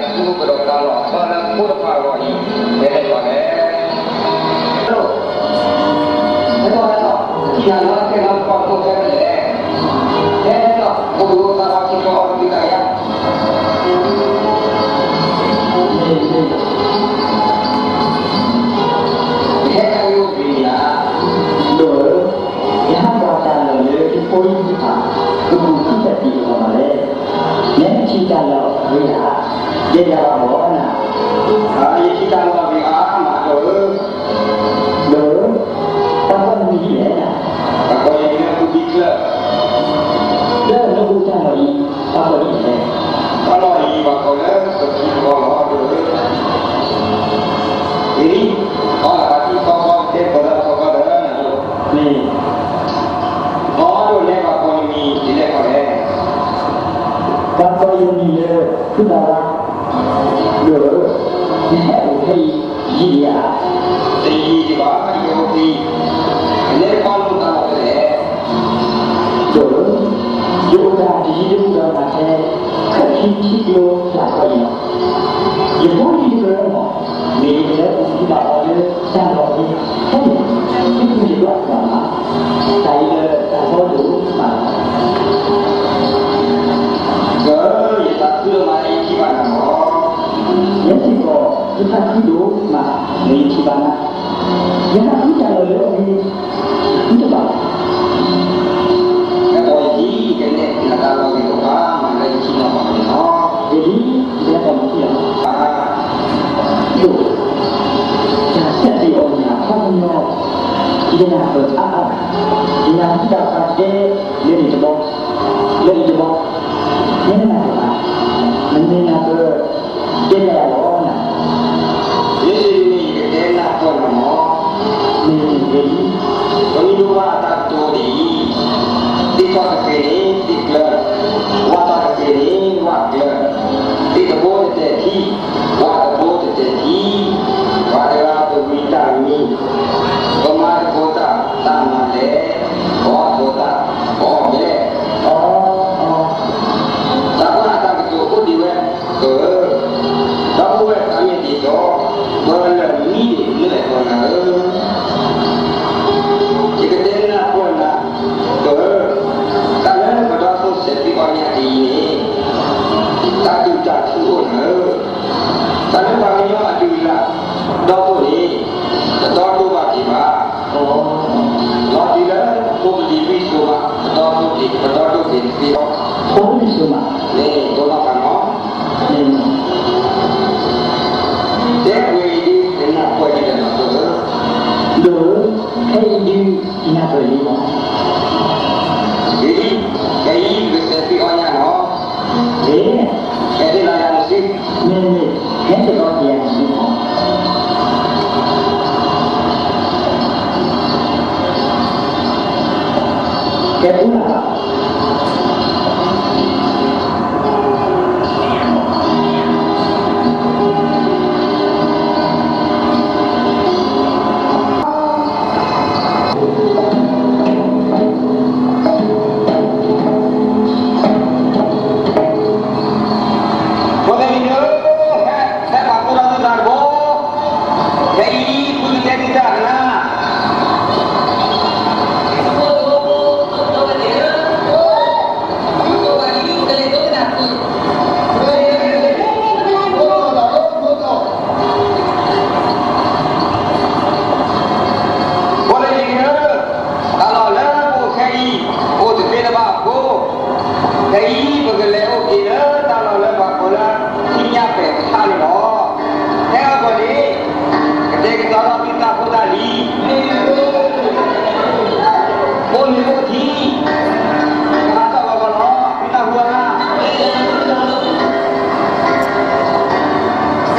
သူကဒီးတၢ်လီၢ်အသီလၢဖိတဖၣ်အဂီၢ်အံၤ ဖဲလဲၣ်ထီၣ်လဲၣ်. ဟဲထီၣ်ဟဲထီၣ် ထံၣ်တၢ်လီၤတဲာ်လီၤတပီၢ်ဖိဖဲလဲၣ်. ဟဲထီၣ် ပကအိၣ်သးလီၤထံကီၢ်အီၤတဘျုးတၢ်ယါ ဟဲတၢ်ဂ့ၢ်အိၣ်ဘှံးဧါ. ဒိၣ်ဧၢ, ယဟးကွၢ်တၢ်လီၢ်လၢယဖိယံၤတဖၣ် ကပူၤဖုးဖဲတံၢ်အဂီၢ်လီၤလဲၣ်. နထံၣ်တၢ်လီၢ်အဂ့ၤဧါ. ယဲယၤဘၣ်ဘီနၤ. ယထံၣ်တၢ်လီၢ်အဂ့ၤဧါ မၤဒိၣ်ဧၢ. ဒိၣ်ဧၢ, ပှၤကိးနမံၤဒ်လဲၣ်. ပှၤကိးယမံၤလၢ ကူဘံချၢၣ်. လၢနအိၣ်တၢ်လီၢ်အံၤ ပှၤကိးဒ်လဲၣ်. တၢ်လီၢ်အံၤ ပှၤကိးလၢ ပထံပကီၢ်လီၤ ဒိၣ်ဧၢ. အံၤ အီလၢပှၤထံသီသီ ကတဲပၢၤလၢအသီသီဒီး နၤဒိၣ်. မ့ၢ် အီဒိၣ်နဲ ပှၤကိးနမံၤဒ်လဲၣ်ခီလဲၣ်. ပှၤကိးယမံၤလၢ ဖုသးဝါ. ဒိၣ်ဧၢ, နဟဲအိၣ်ဖဲအံၤ ယံာ်ဒံးဧါ. တယံာ်ဒံးဘၣ် ယအိၣ်ဖဲအံၤ နဲတပာ်လိာ်သးလီၤဖဲလဲၣ်. ဒိၣ်ဧၢ, ယအိၣ်တၢ်တယံၤတမုၢ်ဒီးနၤထဲ ခၢၣ်ခံထံကျိဖျၢၣ်ဃီအံၤလီၤ. ယဖိယံၤတကရၢမး မ့ၢ်ယကလဲၤအိၣ်မူဘၣ်အီၤလၢတၢ်လီၢ်အံၤ ဖဲန့ၣ် ယဖုယဒွးကွၢ်မး, တၢ်အံၤလၢတၢ်ဘီဒိၣ်မးလီၤ. ကၢ ယသးခုလီၤမး လၢယထံၣ်ဘၣ်နၤလီၤ. ယဲစ့ၢ်ကီး ယသးခုဒိၣ်မး လၢယထံၣ်ဘၣ်နၤ, ယသးခုတၢ်လီၢ်လၢအဂ့ၤ တဘၣ်ဘၣ်. ကဲ ယဒ် ယကနဲၣ်နၤတၢ်လီၢ်ဂ့ၤတဖၣ် မၤလၢယထံၣ်နီၢ်ပၤန့ၣ်လီၤ. ယဒ် ယကနဲၣ်နၤတၢ်လီၢ်ဂ့ၤတဖၣ် ဒိၣ်, တၢ်ဆဲးသ့ၣ်အီၤညၣ် ခီပညီ ယနၢ်ပၢၢ်အါအါ, ယနၢ်ဟူတၢ်ပှၤတဲ လၢန့ၣ်တဘီ, လၢအံၤတဘီ, မ့ၢ်နနၢ်ပၢၢ်ဘၣ်, နမ့ၢ်နၢ်ပၢၢ် တဲဘၣ်ယၤလီၤနၤ. မ့ၢ်ဒ်န့ၣ် ယကတဲနၢ်ပၢၢ်နၤမး, မ့ၢ်ဂ့ၤလံ, ပမ့ၢ်ဒိးဘၣ်အတၢ်ကတိၤဒ်အံၤ, သ့ၣ်ထီၣ်တသ့ၣ်န့ၣ် သ့ၣ်ကျၢၤ, ဝၣ်ထီၣ်တသ့ၣ်န့ၣ် ဝၣ်ကျၢၤ, သ့ၣ်တဘိတတဲာ်ထံ, ဝၣ်တဘိတတဲာ်ထံ, ပှၤတဂၤတဝံၤတၢ်မံၤ, ပမၤသကိးတၢ် တၢ်မၤလဲၣ်, ပအီၣ်သကိးတၢ် ပအီၣ်လဲၣ်. တၢ်ပှၢ်အတၢ်ကတိၤအိၣ်ဒံးဝဲ ကၢၢ်, ဒီပုၢ်ဝဲၢ်သးမ့ၢ်ဒ်သိး, ပၢလၢာ်မံဒံးလၢအဲၣ်ဒိးနၤဧၢ, ယကတဲနၢ်ပၢၢ်နၤ, ကၢၢ်, တၢ်လၢပဒီသိၣ်စဲးသံအီၣ်ညၣ်ဒ်အံၤန့ၣ်, တၢ်ဒုၣ်တၢ်ထူအိၣ်နၤဧၢ, တၢ်လၢပှၤကညီအဒုၣ်အလၢ် ဒီသိၣ်န့ၣ်, တဒီဒိၣ်ဘၣ်က့ၤဘၣ်, လီၤတုၤလၢ ဖိပလံၤလွံၢ်စိၤဘၣ် ပဒီဒိၣ်က့ၤ ပဒီဒိၣ်က့ၤတသ့ဘၣ်, ဖိပလံၤလွံၢ်စိၤဘၣ်, မ့ၢ်တိၢ်နီၣ်ပာ်နီၣ်, မ့ၢ် တဲဝဲအံၤဒ် နနၢ်ပၢၢ်ဒ်လဲၣ်နီၤ ကၢၢ်ဧၢ, ဒိၣ်ဧၢ, ခဲအံၤဒုး ယနၢ်ပၢၢ်လံလီၤ, ဂ့ၤလံ, ခဲအံၤ ပကစဲးသံအီၣ်ညၣ်နီၤ, ဂ့ၤ, ဟဲသ့ၣ်နီၤယၤန့ၣ်စု, မ့ၢ်မ့ၢ်, ဟဲသ့ၣ်နီၤယၤန့ၣ်စု, ကဲပူၤလၢ်ဘၣ် ဖိသ့ၣ်လံၤဧၢ, ဟဲ, ဟဲဘၣ်ကိးလီၤသုသးတဘိ, ဖဲအံၤဒ်ဖုကတဲသုတၢ်ကနၣ် ဖိလံၤလံၤဧၢ, တၢ်လီၢ်လၢပအိၣ်ခဲအံၤ အိၣ်တသ့လၢၤဘၣ်အဃိ, ခဲအံၤပကလဲၤအိၣ်က့ၤလၢ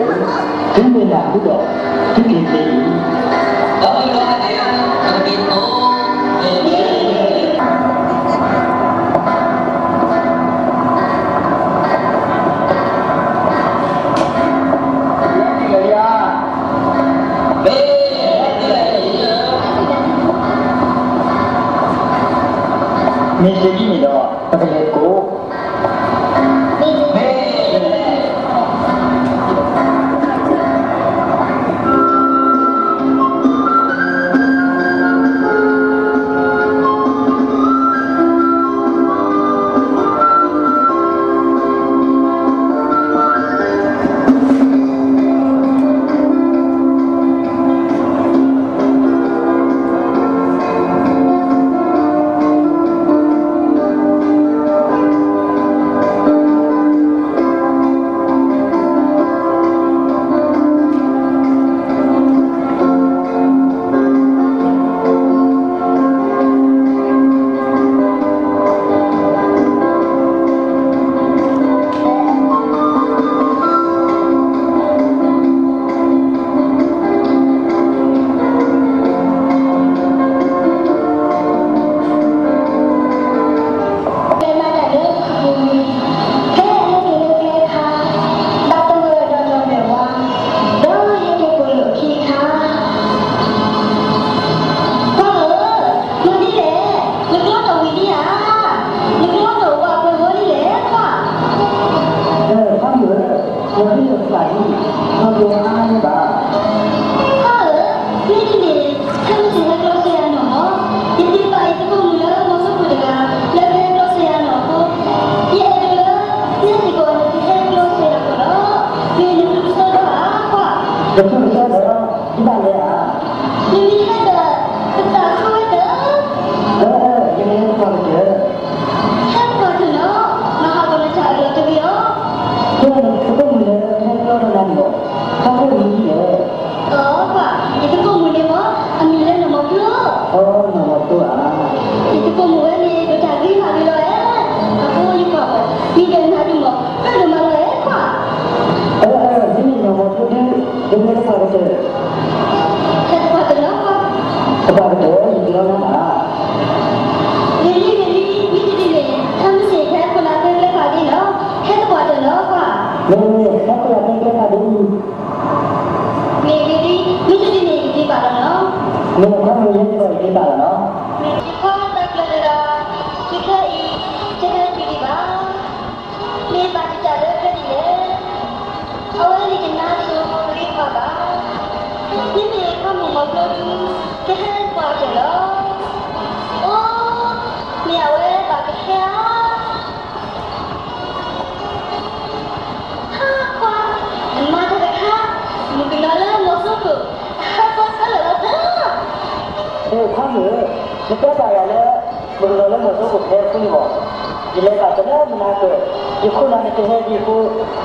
တၢ်လီၢ်လၢပှၤကိးလၢ ထံညၣ်ပဲာ်ဖးန့ၣ်လီၤ. ဖဲအဂီၢ်န့ၣ် ကတဲာ်ကတီၤလီၤသုတၢ်ဖိတၢ်လံၤ အိၣ်မ့ၤအိၣ်ထံ, ကဟးထီၣ်ဂီၤဂီၤလီၤ. သုနၢ်ဟူဧါ. ဖိလံၤသ့ၣ်ဧၢ, သုမ့ၢ်နၢ်ဟူဒီး သုက့ၤသ့လံ. မ့ၢ်စ့ၢ်ကီးန့ၣ်ဒီး ပကလဲၤကိး, မ့ၢ် ပှၤဒ်လဲၣ်ပသးဒ်, မၤပှၤအါန့ၢ်ဘၣ်. ဟါဧၢ, မ့ၢ်ဒ်န့ၣ်, ခဲမုၢ်ဆ့ၣ်ဟဲကျီဆၢယၤနီၢ်မး, ယသ့ၣ်ပာ်အံၤသကိးမုၣ်လၢမီၤစိခိၣ်တဂၤ, လၢကဟဲကျီဆၢယၤနီၢ်အဃိ, ယအဲၣ်ဒိးလၢ, နဲစ့ၢ်ကီးနကဟဲကျီဆၢယၤအဂီၢ်လီၤ. မ့ၢ်နဖုကစီဒီဧါ, ကွၢ်. ယဖုကစီဒီ, ဒ်ဘၣ်လဲၣ်ဧါ. မ့မ့ၢ်ဟဲဒီး, ပသးခုဝဲတၢၢ်. အၢ, ယမ့ၢ်ဟဲသပှၢ်ကတၢၢ် ဟဲသပှၢ်ကတၢၢ်နီၤ, မၤဟးဂီၤနတၢ်အၢၣ်လီၤတဂ့ၤအီၤ. ယသကိးမုၣ်လၢဟဲကျီဒီးနၤန့ၣ်လီၤ, ဟဲကျီမံၤဒ်လဲၣ်. အီ, ယသကိးမုၣ်န့ၣ်မး, အမံၤလၢနီၢ်မီၤဖျိ. အီ, နီၢ်မီၤဖျိဧါ. ယသကိးမုၣ်ဝဲန့ၣ် ဒိၣ်တၢ်ဂ့ၤမးဒ်လီၤဧဲ, အဃိယကွၢ်အီၤ, မံၤဒီးနၤဒုးမး, ဖျိဒိၣ်မးလီၤဧဲ, ကွၢ်. အၢ, မ့မ့ၢ်နီၢ်မီၤဖျိဒုး, ယမ့ၢ်ဟဲသပှၢ်ကတၢၢ် ဟဲသပှၢ်ကတၢၢ်နီၤ, ကွၢ်. သပှၢ်ကတၢၢ်, ယကလီနၤဘၣ်. ဂ့ၤလံ, ဂ့ၤလံ, မ့ၢ်ဒ်န့ၣ်, ခဲမုၢ်ဆ့ၣ်ဟဲခိၣ်နၢ်သၢကျဲဖးဒ့နီၤ, ဟဲသပှၢ်ကတၢၢ်နီၤ, ကွၢ်. မ့ၢ်မ့ၢ်, ဟဲခိၣ်နၢ်သၢကျဲဖးဒ့အံၤ. မ့ၢ်ဂ့ၤလံ, မ့ၢ်ဒ်န့ၣ် ယက့ၤဘၣ်လီၤနီၤ. မ့ၢ်, ကွၢ်မုၣ်, ယဲယသကိး ယက့ၤဘၣ်လီၤနီၤ. မ့ၢ်, ယဖီသးကျၢၤတဂၤ, ယခဲအံၤ, ယဟဲတုၤဒံးဘၣ်. မ့ၢ်ဘၣ်တၢ်လၢဖဲဒ်လဲၣ်. အဝဲန့ၣ်ယနါစိၤဂ့ၤပှၤဘၣ်. မ့မ့ၢ်ခီမုၣ်မီၤဖျိဒုး, ကဟဲသပှၢ်ကတၢၢ်လီၤ. အိ, မ့ၢ်အဝဲဘၣ်ကဟဲဧါ. ဟါ, ကွၢ်, နမၤတၢ်တခါ, မုၣ်ကနီၤလၢမီၤစိခိၣ်, အဟးသီခဲလၢာ်လီၤသၢ. အိ, ခီမုၣ်ဧၢ, နတဲဘၣ်ယၤလၢ မုၣ်ကနီၤလၢမီၤစိခိၣ်က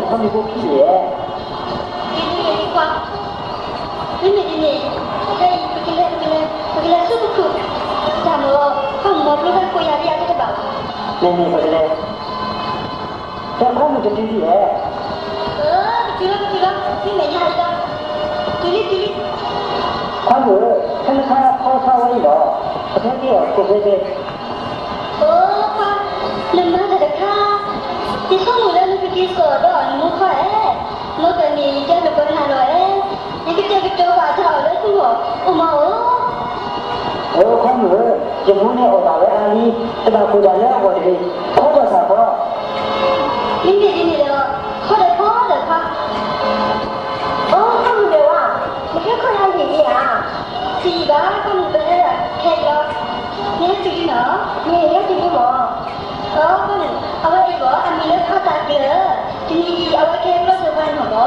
ဟဲအဃိန့ၣ်ဘၣ်. ယလဲၤဘၣ်တၢ်လၢမုၢ်နၤကၢၢ်, ယခိၣ်နၢ်န့ၣ်တဟဲဒံးအဃိ, ယလဲၤခါန့ၣ် ခီမုၣ်ဖိခံဘ့ၣ်ဧါ. ဂ့ၤလံ, ဂ့ၤလံ, ကွၢ်. မ့မ့ၢ်ဒ်န့ၣ်, ခဲအံၤပကလဲၤ, ပကလဲၤ, ပကလဲၤဆူပခိၣ်, တၢ်မ့ၢ်, ခီမုၣ်မီၤဖျိဟဲကိးယၤဒ်အံၤတဘၣ်ဘၣ်. မ့မ့ၢ်ပကလဲၤ, တၢ်ခီမုၣ်တတုၤဒံးဧါ. အၢ, ပတုၤလီၤ, ပတုၤလီၤ, မ့မ့ၢ်ညါအံၤလီၤ. တုၤလံ, တုၤလံ. ခီမုၣ်ဧၢ, ခဲမုၢ်ဆ့ၣ်ဖီထီဝဲအံၤလီၤ, ပကဟဲက့ၤအီၤကိးဖဲဖဲ. အိ, ကွၢ်, နမၤတၢ်တခါ, ယဆိကမိၣ်လၢနကက့ၤစိာ်ဒီးနမိၢ်ခီဧါ. မ့ၢ်ကန့ၣ် ယတဲလိာ်ကွဲနၤလီၤဧါ. ယကတဲာ်ကတီၤဘၣ်တၢ်အီၣ်လၢသုဂီၢ်, အိၣ်မးဧါ. အိ, ခီမုၣ်ဧၢ, ယမိၢ်န့ၣ်အီၣ်ဘၣ်ဝဲအါလံ, တဘၣ်ကိၢ်တၢ်လၢအဂီၢ်တဂ့ၤ, ခီဒီးစၢ်ခီ. မ့မ့ၢ်ဒ်န့ၣ်ဒီး, ခီဒီးခီဒီးခီ. အိ, ခီမုၣ်ဒဲးဝါ, နဟဲခီယၤယံာ်လံဧါ. တယံာ်ဘၣ်, ခီမုၣ်ပဟဲဒၣ်ခဲအံၤလီၤ. နဟဲတုၤလံနီၤ. မ့ၢ်, ယဟဲတုၤလံမး. အိ, ခီမုၣ်, အဝဲအံၤဘၣ် အမံၤလၢဖီသးကျၢၤ, တနံၤအံၤ အဝဲကဟဲကျီဆၢပှၤနီၤဘၣ်.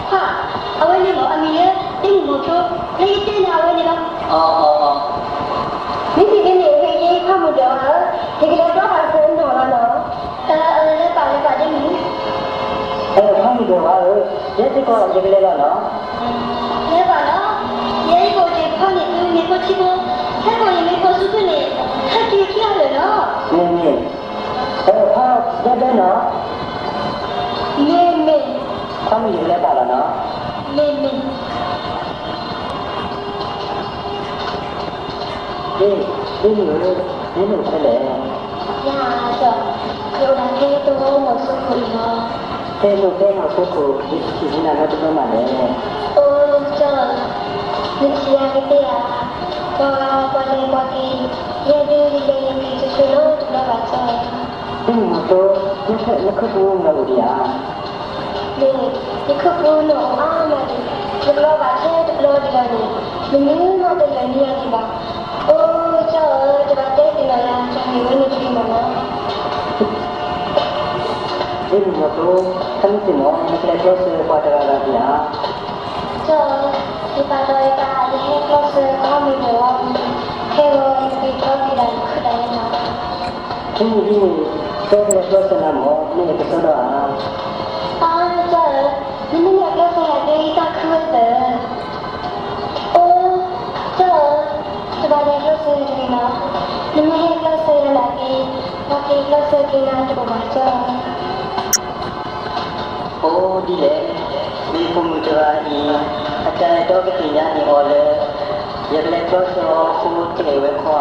ကွၢ်, အဝဲန့ၣ်မ့ၢ်အမံၤလၢ ဒ့မုၣ်မီၤဖျိ, လၢယတဲနၤအဝဲန့ၣ်လီၤ. အီ, အီ, အီ. မ့ၢ်ဒ်န့ၣ် ဂ့ၤလံ ခီမုၣ်ဒဲးဝါဧၢ, ယကလဲၤကျီဆၢနီၤလီၤနီၤ. အၢ, အၢ, လဲၤပာ်, လဲၤပာ်ဒ့မုၣ်. အၢ, ခီမုၣ်ဒဲးဝါဧၢ, ယဲစ့ၢ်ကီးယကလဲၤလီၤနီၤ. လဲၤပာ်လီၤ. ယဲယကအိၣ်တ့ၢ်ဖီန့ၢ်သုမ့ၤဖိထံဖိ, ဟဲကိးယမ့ၤဖိဆူသုန့ၣ်, ဟဲက့ၤခံဂၤလၢာ်နီၤ. မ့ၢ်မ့ၢ်. အၢ, ဖီဒဲဒဲနီၤ. မ့ၢ်မ့ၢ်. ခီမုၣ်ယကလဲၤပာ်လီၤနီၤ. မ့ၢ်မ့ၢ်. ဒ့မုၣ်ဧၢ, နအိၣ်ဖဲလဲၣ်. ယၤ, ယအိၣ်ဒၣ်ဖဲတဝီမီၤစိခိၣ်အံၤလီၤ. ဖဲနအိၣ်ဖဲမီၤစိခိၣ် ယထံၣ်န့ၢ်နၤလၢတဘျီမးလဲၣ်. အိ, ကၠီဧၢ, နထံၣ်ယၤကသ့ဧါ. ပှၤဂၤပှၤလဲၤပှၤက့ၤ, ယဲဒုးယလဲၤယက့ၤတချုးလၢတဘျီဘၣ်ကၠီ. ဒ့မုၣ်မီၤစိ, နခၢၣ်ဖိမနုၤအိၣ်ဒံးဧါ. မ့ၢ်, ယခၢၣ်ဖိန့ၣ်အိၣ်အါမးဒံး, တဘျီဘၣ်ထဲတဘျီဒံးလီၤန့ၣ်, နမ့ၢ်မၤတလၢာ်န့ၢ်ယၤဒံးဘၣ်. အိ, ကၠီဧၢ, တဘၣ်တဲသ့ၣ်နီၣ်ယၤ, တၢ်မ့ၢ်ဝဲန့ၣ်တဂ့ၤမးနီၤ. ဒ့မုၣ်မီၤစိ, ခဲမုၢ်ဆ့ၣ်မး နကလဲၤကျီဆၢပှၤတဂၤဂၤဒံးဧါ. ကၠီဧၢ, ယပာ်ဒီးယပာ် ယဟဲကျီဆၢခီမုၣ်ဒဲးဝါအံၤ, ခဲဂီၤယက့ၤကျီက့ၤဒၣ်ယခၢၣ်ဒၣ်ယနီၤ. ဒ့မုၣ်ဒ်န့ၣ်, ကၠီကလဲၤကျီဆၢနၤမး, မ့ၢ်ကစီဒီဧါ. အါ, ကၠီဧၢ, နမ့ၢ်လဲၤကျီဆၢယၤဒီး ယသးခုဝဲသၢ. အိ, ကၠီဧၢ, တဘၣ်လဲၤကျီဆၢယၤတဂ့ၤနီၤ. နမ့ၢ်ဟဲကျီဆၢယၤနာ်က့, ပှၤက့ၤကျီဆၢက့ၤနၤတအိၣ်ဘၣ်ကၠီ. အိ, ဒ်လဲၣ်, မ့ၢ်ပိာ်မုၣ်တဂၤအံၤ, အတၢ်အဲၣ်တီကသ့ၣ်ညါန့ၢ်အီၤလၢ ယကလဲၤကျီဆၢအီၤအဃိ တအဲၣ်ဝဲခီဧါ.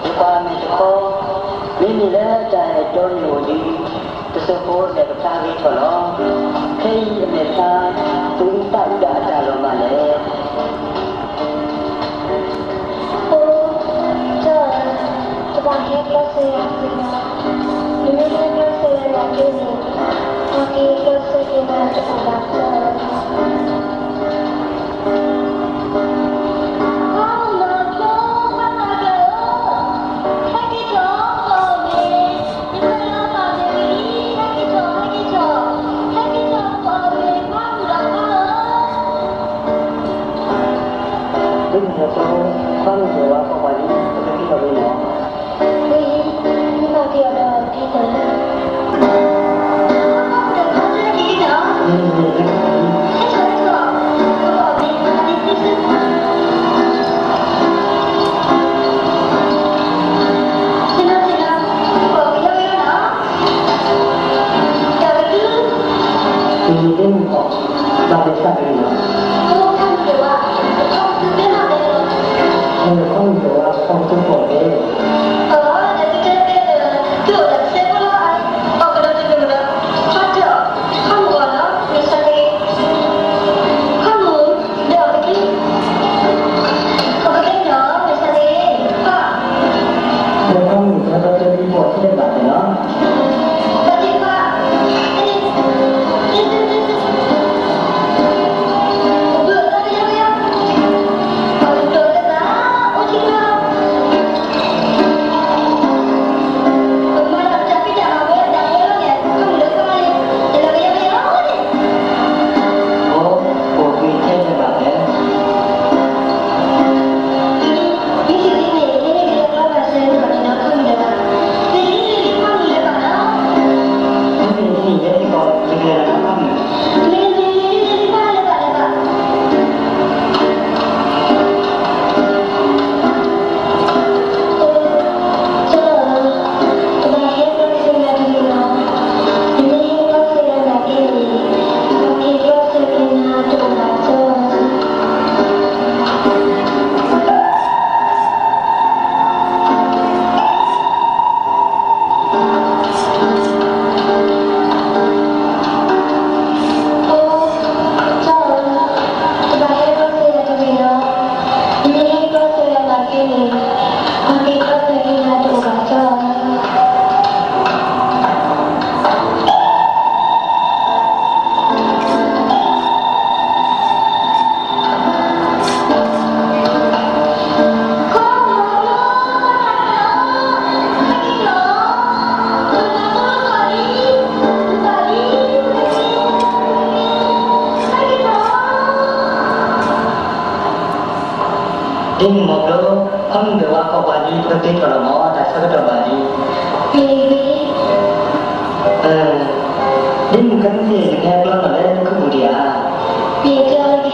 ယကွၢ်အမဲာ်တခီ, မ့မ့ၢ်လၢတၢ်အဲၣ်တီမ့ၢ်အိၣ်ဒီး တစိၢ်ဖိအမဲာ်ကဖျါဂ့ၤထီၣ်လီၤ. ခဲအံၤအမဲာ်ဖျါ သူသးအုးဒၣ်အတၢ်လီၤမးလဲၣ်. အိ, ကၠီဧၢ, တဘၣ်ဟဲကျီဆၢယၤတဂ့ၤနီၤ. နမ့ၢ်ဟဲကျီဆၢယၤနာ်က့န့ၣ်, ပှၤက့ၤကျီဆၢက့ၤ ဒ်မုၢ်မီၤကျိ ခီမုၢ်ဘၢၣ်ဝါကိးပှၤလံ ပကသ့ထီၣ်လီၤမၢ် တၢ်ဆၢကတီၢ်ဘၣ်လံ. ဒ်မုၢ်ကဲမုၢ်သ့ၣ် နကဟဲကျီနီၣ်လၢနခုပူၤဒံးဧါ. မ့ၢ်ဒ်န့ၣ် ထဲမုၢ်သ့ၣ်ကၠီကဟ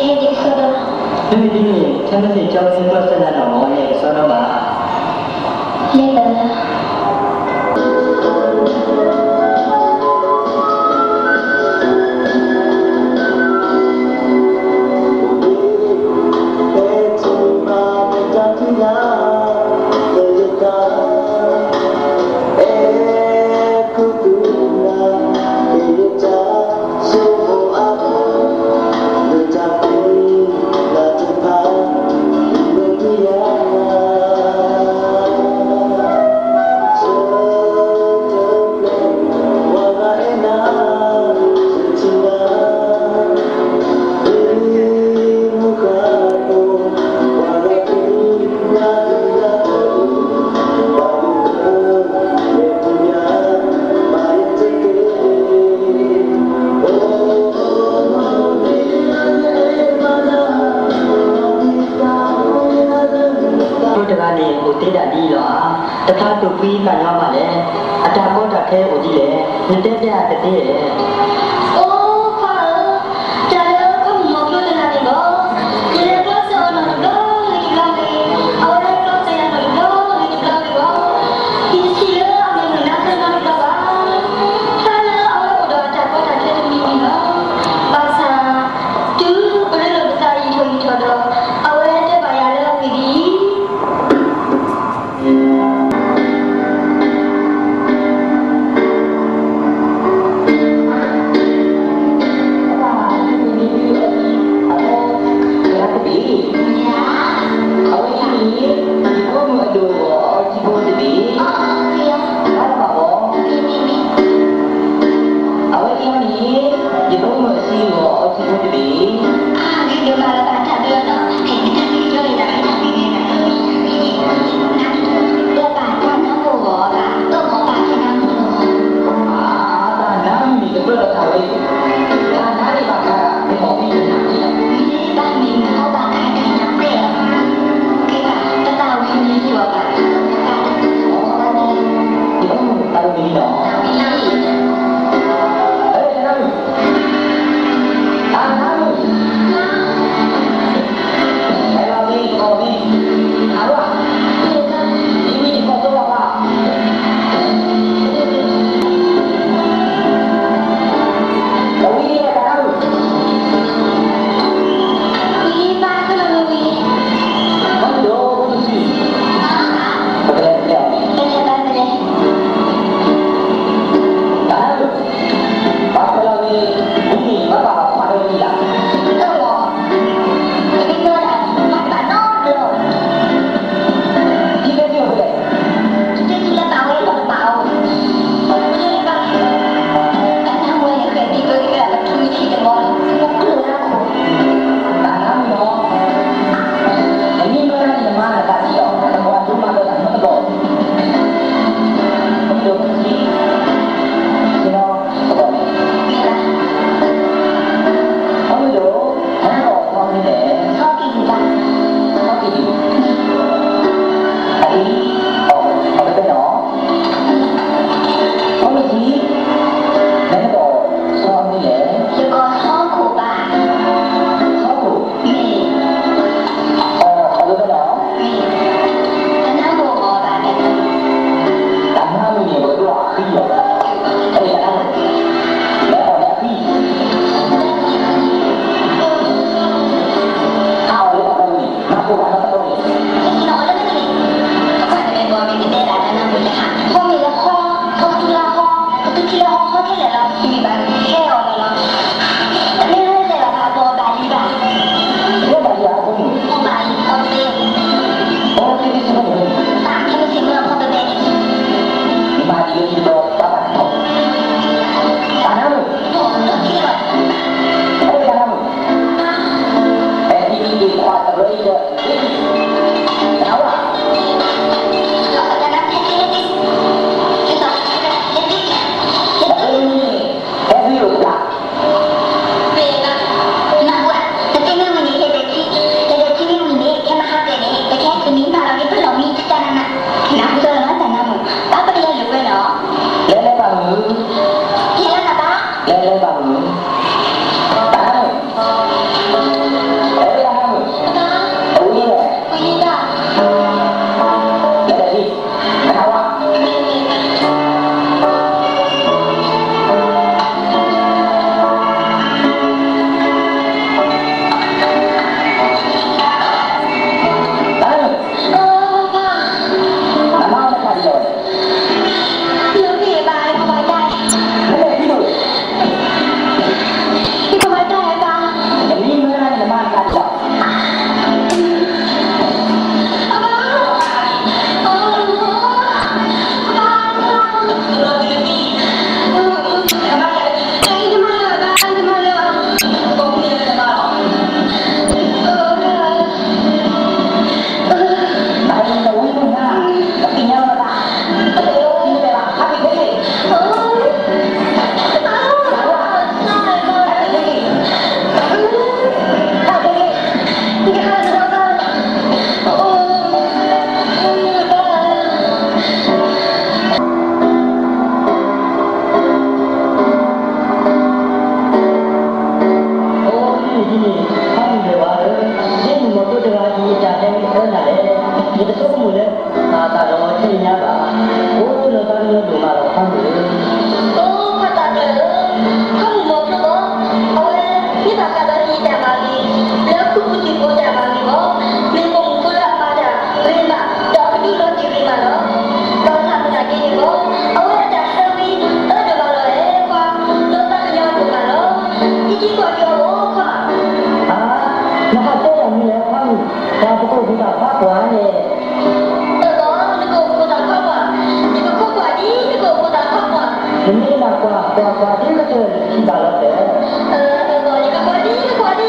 ဲကျီစၢၤနၤနီၣ်မၢ် ယဲၢ်ကစီဒီဘၣ်. ကျိတဂၤန့ၣ် အိၣ်သ့ဒၣ်ဒ်အံၤလီၤဧါ. တဖျါတိာ်ကွံသးညီဘၣ်လဲၣ်. အတၢ်ကီတၢ်ခဲအိၣ်ဒ်လဲၣ်. နတဲတဲအါတသ့ဧါ. အိ ခွါဧၢ, တၢ်လၢခီမုၢ်မီၤကျိတဂၤန့ၣ်လီၤ. ယလဲၤကျီစၢၤအီၤနီတဘျီဂ့ၤတဘျီဂ့ၤ, အဝဲကျီစၢၤယၤနီတဘျီဂ့ၤတဘျီဂ့ၤလီၤ. ယတထံၣ်လၢအမဲာ်မုာ်နါသၢနီတဘျီဘၣ်. ဖျါလၢအဝဲအိၣ်ဒီးအတၢ်ကီတၢ်ခဲတမံၤမံၤလီၤ. ဘၣ်ဆၣ် တုၤပရ့လိာ်ပသးယံာ်ထီၣ်ယံာ်ထီၣ်ဒီး အဝဲတဲဘၣ်ယၤလၢအဂ့ၢ်ဒ်အံၤ. တၢ်ဝဲ, တၢ်နါန့ၣ်ဘၣ်ခါ မ့ၢ်မီၢ်မံၤနါန့ၣ်, မ့ၢ်ဘၣ်မ့ၢ်မီၢ်ဘၣ်ခါတၢ်နါပဲၢ်, ကဲဘၣ် ပသးဝံၤမ့ၢ်ယီၤဘၣ်, ဘၣ်တၢ်ဝံၤမ့ၢ်ယီၤဘၣ်, တၢ်ဝံၤလီၤ, တၢ်ဝံၤလီၤ, တၢ်နါမုၣ်, တၢ်နါမုၣ်, ဟဲလီၤမ့ၢ်ကီၢ်မ့ၢ်, အဝဲ, မ့ၢ်မ့ၢ်ကီၢ်သိလီၤဘၣ် ကဝံၤလံတၢ်နါမုၣ်, ဝံၤလံဘၣ်ကလီၤဝံၤ, မ့ၢ်ဒိၣ်မ့ၢ်ဒိၣ်, ပကလဲၤပကလဲၤ, ပကလဲၤဘၣ်ပကလဲၤ, တၢ်နါမုၣ်, ဘၣ်ဖဲလီၤန့ၣ်, ဝံၤန့ၣ် ဘၣ်ဘၣ်အဖးဒိၣ်လံလၢ်, အၢမီၢ်, တမ့ၢ်မ့ၢ်ဒၣ် မၤတဘၣ်နီတဘျီ, ဒ်လဲၣ်ဒ်လဲၣ် တတုၤလၢပာ်ဝဲလီၤတဘၣ်အီၤ, တမ့ၢ်ဘၣ်, တၢ်နါမုၣ်န့ၣ် ဃဲၤဒံးပကဲဒၣ်ပထူထံတဘီ, ပကျိၣ်တၢ်ခိၣ်, တၢ်နါမုၣ်နီၤ, နမ့ၢ်မၢနၤန့ၣ် နမါနသးဒ်အီၤ နကွၢ်ဒိၣ်မးဒီးတၢ်နီတဘျီ, မ့ၢ်ဒိၣ်မ့ၢ်ထံ, ကနီၤ, တဘီန့ၣ်, မ့ၢ်ဒိၣ်, နအိၣ်ဖဲလဲၣ်, ဆီကံၢ်ဒံး, ဆီကံၢ်ဒံး, အအံၤ, အီၤ, အီၤဖဲဖဲနီၤ, ဖီမုၢ်ဆံ, နကိး, ဆီမုၢ်လဲၣ်, ယကိးဟီၣ်ခိၣ်ဘၣ်, ဟီၣ်ခိၣ်, မ့ၢ်, အီၤ, အီၤဖဲဖဲနီၤ, မ့ၢ်, တၢ်နါမုၣ်အီၤဘၣ်တၢ်, တၢ်နါမုၣ်န့ၣ် ပကဒိးအဃံအီၤ, ဖဲန့ၣ်တၢ်နါမုၣ်, လဲၤအီၤန့ၣ်အဃံ, အီၤလၢတၢ်နါမုၣ်န့ၣ် မၤကိၢ်ဘၣ်နီတဘျီန့ၣ်, အဃိန့ၣ်လၢမ့ၢ်န့ၣ်, အဃိန့ၣ်လၢဟီၣ်, ဟီၣ်တူၢ်လၢဟီၣ်, ဟီၣ်တူၢ်ထံလၢဟီၣ်, ဟီၣ်ခဲလၢာ်လီၤ, မ့ၢ်ဘၣ်ဟဲအီၤလီၤလီၤ, တမ့ၢ်လၢတဲလီၤဘၣ် ဘီဘၣ်လံဘၣ်, ဘီဘၣ်လံဘၣ်အဃိန့ၣ်, ဘီဘၣ်လံ, ဘီတသ့, ဘီတသ့, ဘီတသ့, မၤဒ်လဲၣ်ဒ်လဲၣ်ဒီး ဘၣ်ဘၣ်တထီၣ်, တၢ်နါမုၣ်, တၢ်နါမုၣ်, အဲၣ်ဒ်အံၤ ခွါတရၢအံၤဒီး အဝဲ, အဲၣ်ဒ်အံၤ, အဲၣ်ဒ်အံၤ, တသ့မ့ၢ်ဝံၤန့ၣ် ဟဲဒဲးထံ, ဟဲဒဲးထံမ့ၢ်ဝံၤန့ၣ် ခဲမဟါတဲန့ၣ် ပကဟဲသမံမၤလီၤန့ၣ် ပလီၢ်မံတၢ်နးနး, နၢ်ဟူဒီးလီၤတၢ်နါမုၣ်, ဘၣ်ပကလဲၤလိာ်ကွဲနီၤ, လဲၤလဲၤဘၣ်မုၢ်, ဟဲလီၤနၤဘၣ်, လဲၤလဲၤဘၣ်မုၢ်, တၢ်နါမုၣ် အဲၣ်ဒိးမုၣ်, အဝံၤလဲၣ်, လဲၤဒၣ်လံ, ကနၣ်ဝဲ, တၢ်နါမုၣ်, နမါအီၣ်တၢ်ဒ်လဲၣ်, ယမ့ၢ်ဘၣ်, ယကဘၣ်တၢ်, နမ့ၢ်ထံၣ်လိာ်, ယကဘၣ်တၢ်ဘၣ်, နမ့ၢ်မၢနၤန့ၣ် နမါတၢ်ဒ်လဲၣ်, အဘၣ်, အဘၣ်, အဘၣ်, အိၣ်ဒ်န့ၣ်ဒ်န့ၣ်, ဖးမုၢ်ယွၤဧၢ, ဒ်မုၢ်မီၢ်သိတဂၤအံၤ အတၢ်ဟဲအၢနၤလဲၣ်, ယတဆိကမိၣ်လၢ အသးဒီးဆ့ၣ်ညါဘၣ်, အိၣ်လၢသးကညီၤဒိၣ်မးလီၤ ဖးမုၢ်ဧၢ, အိၣ်ဖးသးတၢ်ဧၢ, ဖးမုၢ်မီၢ်သိဘၣ်, အဝဲ မ့ၢ်ဘၣ်ဃးဒီးဟံၣ်တၢ်မၤဂ့ၤ, လၢခူသူၣ်ခူသးတၢ်မၤဂ့ၤဘၣ်, မ့ၢ်ပိာ်မုၣ်ဖိလၢအမၤတၢ်ဂ့ၤမး, ဒီးအကဒုးလီၤတံၢ်ဂ့ၤမးလီၤ. ဒီးဆၣ်မုၢ်တၢ်က့န့ၣ်ဘၣ်, အဝဲအတၢ်ဆၢဝံၤ အၢဒိၣ်မးလီၤအဲၣ်ခွါ, ဒီးသးကညီၤဒိၣ်မးလီၤ. ဟံးက့ၤကွၢ်က့ၤအီၤအိၣ်ခွါ. အါ, နဟးတဲတၢ်မနုၤလဲၣ် ဖးမုၢ်, ပှၤပကိးပသးခွါပှၢ်န့ၣ်. အၢဘၣ်, နကိးပသးခွါပှၢ်, ယကခိးကွၢ်ဒ်နကိးပသးခွါပှၢ်. နမ့ၢ်နၢ်ကွၢ်ကွၢ်ကွၢ်ဒ်ကတၢၢ်န့ၣ် ထံၣ်ဘၣ်လီၤတဲာ်. အၢ, အၢဘၣ်, ယကကွၢ်ဒ်နကွၢ်ဒ်. အိ,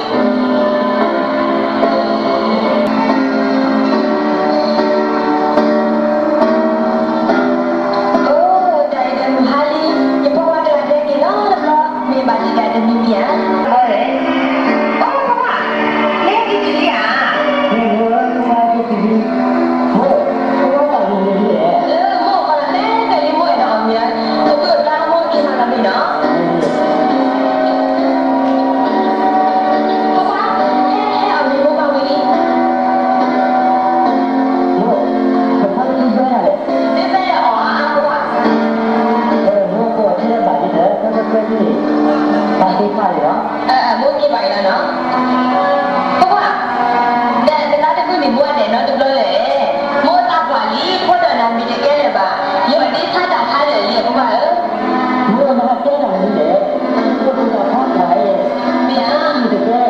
တၢ်အံၤတမုာ်ဟါလံ, ယဖိခွါတဂၤဟဲက့ၤလီၤတဘျီ. ပှၤအံၤလီၤနီၤ, ဖိခွါ, ဒီးတဂၤတဘုန့ၣ်ဘၣ်လဲၣ်နီတဘျီလဲၣ်, မိၢ်သးပှၢ်လံ ဖိဒီးနၤမံၤတကဲလၢၤဘၣ်, ယီၢ်ဒ့ဆါတၢ်ဆါလၢာ်လံ ဖိခွါဧၢ, မိၢ်မၤတဲတၢ်လံလဲၣ်, ဖိခွါတၢ်ဆါပှၢ်ဧၢ, မ့ၢ်ဧါ, မံၤတကဲ, ယ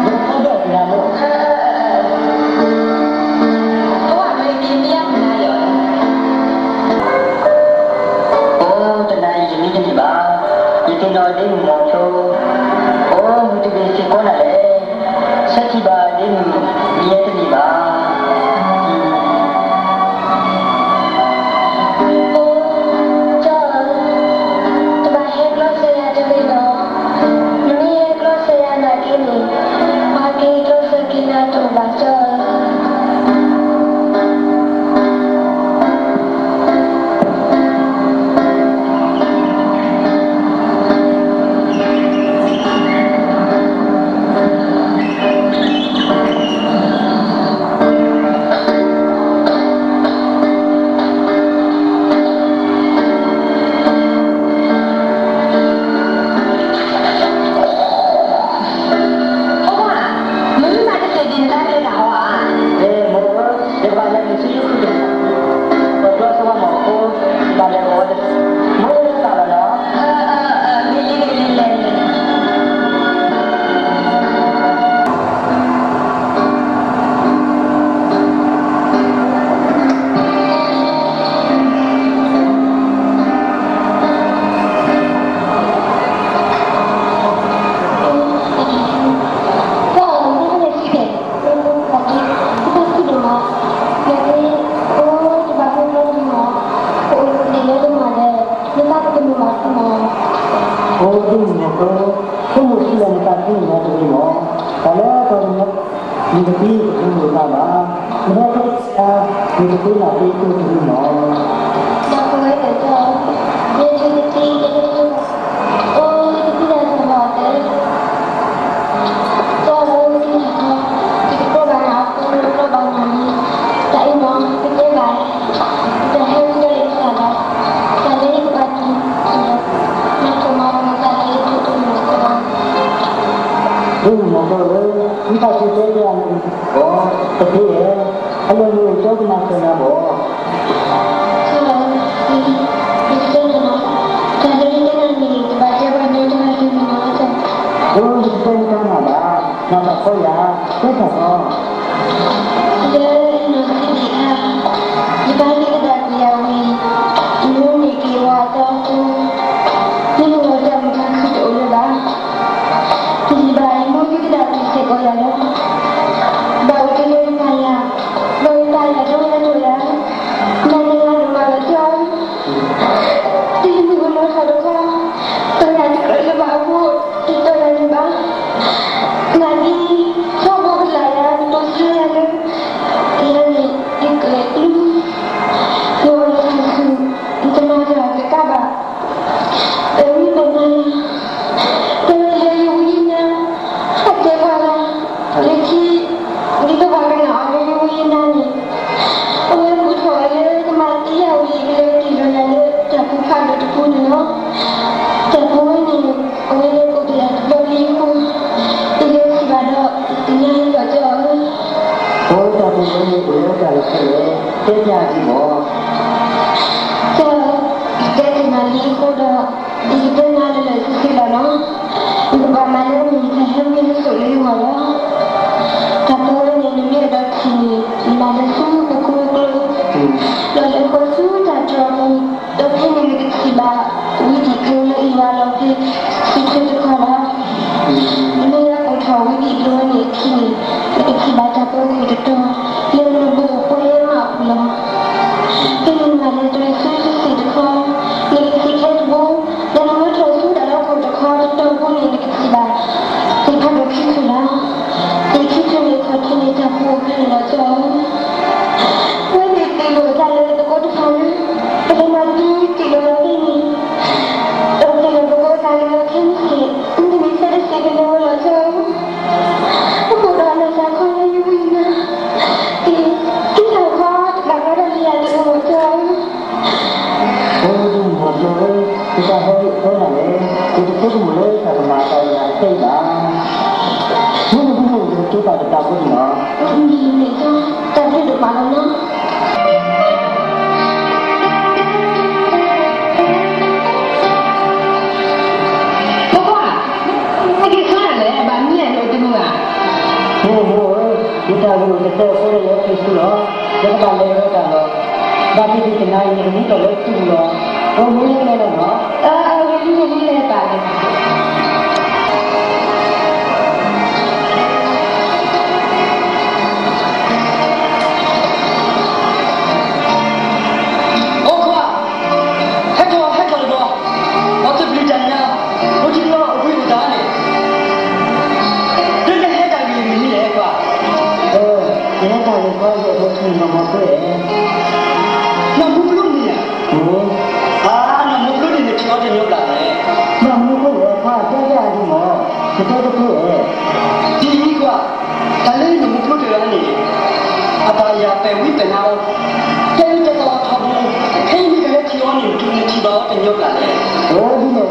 ကဖးဒိၣ်က့ၤနၤလီၤ. အိၣ်တနၤအံၤယမံတန့ၢ်ဘၣ်, ယသ့ၣ်နီၣ်ဒ့မုၣ်မီၤဖျိ, အိၣ်မုၢ်တဘ့ၣ်စ့ၢ်ကီးနၤလဲၣ်, ဆၢထံၣ်ဘၣ်ဒ့မုၣ်မံယဲတန့ၢ်ဘၣ်. ကၠီဧၢ, တဘၣ်ဟဲကျီဆၢယၤတဂ့ၤနီၤ, နမ့ၢ်ဟဲကျီဆၢယၤနာ်က့န့ၣ်, ပှၤကဟဲကျီဆၢက့ၤနၤတအိၣ်ဘၣ်ကၠီဧၢ. ဖိခွါ, မုၢ်မးတသ့ၣ်ဒံးနတၢ်လဲၤတၢ်ဟီဧါ. အဲ မိၢ်ဧၢ, ယကဘၣ်လဲၤနုာ်ဆူယုၢ်ဃုာ်တဂ့ၤ, ပကျီဆၢဝဲမီၤဖိ, ဘၣ်လဲၤဂီၤဝဲတသ့, မိၢ်တသးလီၤနီၤ. အၢ အၢ အၢ မ့ၢ်လံ မ့ၢ်လံ လဲၤ လဲၤ လဲၤ. အိ ဒ့မုၣ်မီၤဖျိ, ဆိကမိၣ်ဆူလဲၣ်နသးခုန့ၣ်လီၤတဂ့ၤမီၤ, တၢ်လၢတၢ်တမံၤ နကသံတဂ့ၤမီၤ, နဟဲကျီဆၢယၤ, နကသံနၤသ့တဂ့ၤမီၤ. ဒီပုၢ်ဝဲၢ်သ့ၣ်ဧၢ, ယဲယကသံယဲယကသံ, အိ ယကသံတၢ်တမံၤလီၤသ့, ကၠီဧၢ, ယသံတၢ်တၢ်, ယကတိၤဘၣ်နၤအဃိ နကတိၤဘၣ်နၤလံ, တၢ်အံၤမ့ၢ် ပတဲဘၣ် တၢ်ဟဲဝံၤဒီးယကစၢ်လီၤ, တၢ်လၢယကဘၣ်သံ နထိၣ်မၤနသးလၢယထိၣ်တမံၤလီၤ. ဒ့မုၣ်မီၤဖျိဧၢ, ဝံသးစူၤတဲပျးန့ၣ်, တသ့ဧါ, အလီၢ်န့ၣ်ကၠီကမၤစၢၤနၤဘၣ်. ကၠီဧၢ, ယကတဲနၤလီၤ, တၢ်လၢယတဲနၤန့ၣ် တဘၣ်တဲပှၤနီတဂၤလၢၤနီၤ. အိ ယကတဲနတၢ်မၤဘၣ်, မၤတၢ်ဖီယၤ, တဲတၢ်ဖီ. လၢယနီၢ်ဆံးဒံးအခါ, ယပၢ်ဟ့ၣ်ကဒါက့ၤယၤဝံၤ, ယမိၢ်န့ၣ်က့ၤဝဲအသီအဃိ, ယမ့ၢ်ဝဲတၢ်မုာ်တၢ်ခုတအိၣ်လၢၤဘၣ်. တယံာ်ဘၣ် ယမိၢ်ဟ့ၣ်ကဒါက့ၤစ့ၢ်ကီးယၤလီၤ. ဘၣ်အိၣ်တ့ၢ်လၢယပၢ်ယၤ, ဘၣ်ယပၢ်ယၤဒိယၤဒိၣ်ယၤ, နၤန့ၣ်လၢဒိၣ်မးလီၤကၠီ. တယံာ်မုၢ်ကနီၤထီၣ်တခီ, ပှၤတကြၢးလၢၤဘၣ်အဃိ, တတီၢ်ယၤန့ၣ်ဘၣ်. နာ်က့, ဆီဘိကလာ်ယၤ ကတိၤဆါယၤလၢ ယၤန့ၣ် ယကကျူ, ယအိၣ်လၢထံဆူၣ်, ယတမၤတၢ်တကးဘၣ်. အဝံၤမ့ၢ်နၤ, တဲဝဲလၢယဝံယနါ, အတဲပှၤလၢ, လၢခံ, ဒ်သိးပှၤကနာ်အီၤလၢယဝံယနါန့ၣ်, အဝဲမုာ်ထီၣ်ဝဲလၢကမၤသံယၤဝံၤ ကလဲၤတ့ၢ်လီၤယၤလၢတၢ်ပူၤဖးဒိၣ်တပူၤန့ၣ်လီၤ. တၢ်ပူၤဝဲန့ၣ် အဝဲလဲၤအိၣ်တ့ၢ်ယၤတဘျီလံအဃိ, ယလဲၤထံၣ်ဘၣ်ဒီး ယသ့ၣ်ညါလံလီၤကၠီဧၢ. အိၣ်တၢ်ပူၤဝဲန့ၣ်အိၣ်လၢတၢ်လီၢ်ဖဲလဲၣ်, တဲပျးဒံးမီၤ. ကၠီဧၢ, ယတဲတ့ၢ်နၤလံအဃိဒီး, ယကတဲနၤလၢာ်လၢာ်ဆ့ဆ့လီၤနီၤ. ယကဘၣ်မၤလၢနတၢ်ဟဲဝံလၢစိၤလၢယဂီၢ်လီၤ. တၢ်ပူၤဝဲန့ၣ် နမ့ၢ်အဲၣ်ဒိးထံၣ်န့ၣ် နမၤလၢဆူပကိကျိ, ဒီးလဲၤဃီၤဆူတၢ်တြီၤပူၤ, ဒီးဖဲန့ၣ်နကထံၣ်ဘၣ် ဝံဒံၣ်ကျိလၢအံၤဝဲလီၤဖဲ ဆံထွဲတခီလီၤ. နမ့ၢ်ဟဲပိာ်ထီၣ်ဝံဒံၣ်ကျိဝဲန့ၣ်အခံန့ၣ်, နကထံၣ်ဘၣ်တၢ်ပၢခိၣ်တတီၤ, လၢနဘူးအပှဲၤမးအပူၤလီၤ. ဖဲန့ၣ်နမၤလဲၤတြီၤဆူတစ့ၣ်တခီ, နကထံၣ်ခဲတဘိ, ဒီးနမ့ၢ်ထီၣ်ဆူတၢ်လီၢ်ခိၣ်တခီတတီၤဖိန့ၣ် နကထံၣ်ဘၣ် သ့ၣ်ဖးဒိၣ်ခံဆူၣ်လီၤ. သ့ၣ်ခံဆူၣ်န့ၣ်ခီၣ်ထံးန့ၣ်တၢ်ပူၤအိၣ်ဖဲန့ၣ်လီၤကၠီဧၢ. ဝဲန့ၣ်သ့ၣ်လိာ်အသးလၢသကိးတဖၣ်လၢ ပကမၤသံတ့ၢ်လီၤဝဲဖဲန့ၣ်, ဒီးသ့ၣ်လိာ်သကိးအသးလၢခဲမုၢ်ဆ့ၣ် မုၢ်တနံၤဆၢတဆ့ၣ်ကလဲၤဝဲလီၤကၠီဧၢ. အဃိဒီးနၢ်သးခီလၢယဝံၤနၤ, က့ၤထီၣ်ခီတဘၣ်ဘျီဒီးလံယၤတအိၣ်လီၤကၠီဧၢ. အိၣ်ဒ့မုၣ်မီၤဖျိဧၢ, ယတၢ်ဟဲဒ်အၢနၤလဲၣ်, ယတဆိကမိၣ်လၢတၢ်ကမၤအသးယၤတသ့ဘၣ်. တၢ်တတၢ်ဖိန့ၣ်လီၤ. တၢ်ဘျုးတကပၤလီၤနီၤ. ဖိခွါ, ဟဲက့ၤဆါတၢ်လဲၣ်, ဘၣ်မနုၤလဲၣ်နအိၣ်တမုာ်ဧါ. ဖိဧၢ, ယတၢ်ဂ့ၢ်အိၣ်တတဲအဃိဒီး ယဟဲက့ၤဆူလီၤ. ယကဘၣ်လဲၤဝဲဒၣ်လီၤ. ဘၣ်သ့ၣ်သ့ၣ်တနၤအံၤ ယကမံထီၣ်လၢထူပူၤလီၤ. အဝဲမ့ၢ်လဲၤလီၤနီၤ. အဝဲမ့ၢ်လဲၤတၢ်လဲၣ်. ဖိခွါ, ဟဲထီၣ် ဟဲထီၣ်တဘျီ, ပှၤတပျုၤတၢ်ညါ, အိၣ်တဘျီအိၣ်ဘှံးအိၣ်သါန့ၣ်, ဒ်နဟဲတၢ်ဂ့ၢ်မ့ၢ်မနုၤလဲၣ်ခွါ. ယဟဲတၢ်ဂ့ၢ်ခီ ယအဲၣ်ဒိးထံၣ်နီၢ်မီၤဖိဧၢ. နီၢ်မီၤဖိန့ၣ်ဧါ. အၢ, နီၢ်မီၤဖိန့ၣ် နထံၣ်အီၤတညီဘျီလဲၣ်. နီၢ်မီၤဖိဧၢ, ခွါတဲဒၣ်ဒ်မီၢ်, နတဲတသ့ဧၢ. ဒ်အံၤခွါ, တၢ်လၢနီၢ်မီၤဖိတဂၤန့ၣ် အဘၣ်ယၤပဲာ်ဝံပဲာ်နါအီၤ, တဲဝံတဲသီထီဘိ, ခဲအံၤမ့ၢ်ကလဲၤထံၣ်အီၤန့ၣ် နထံၣ်ဘၣ်အီၤတညီဘျီလဲၣ်. အိ ဒ်လဲၣ်, ဒ်လဲၣ်, ယကလဲၤလီၤ. မ့ၢ်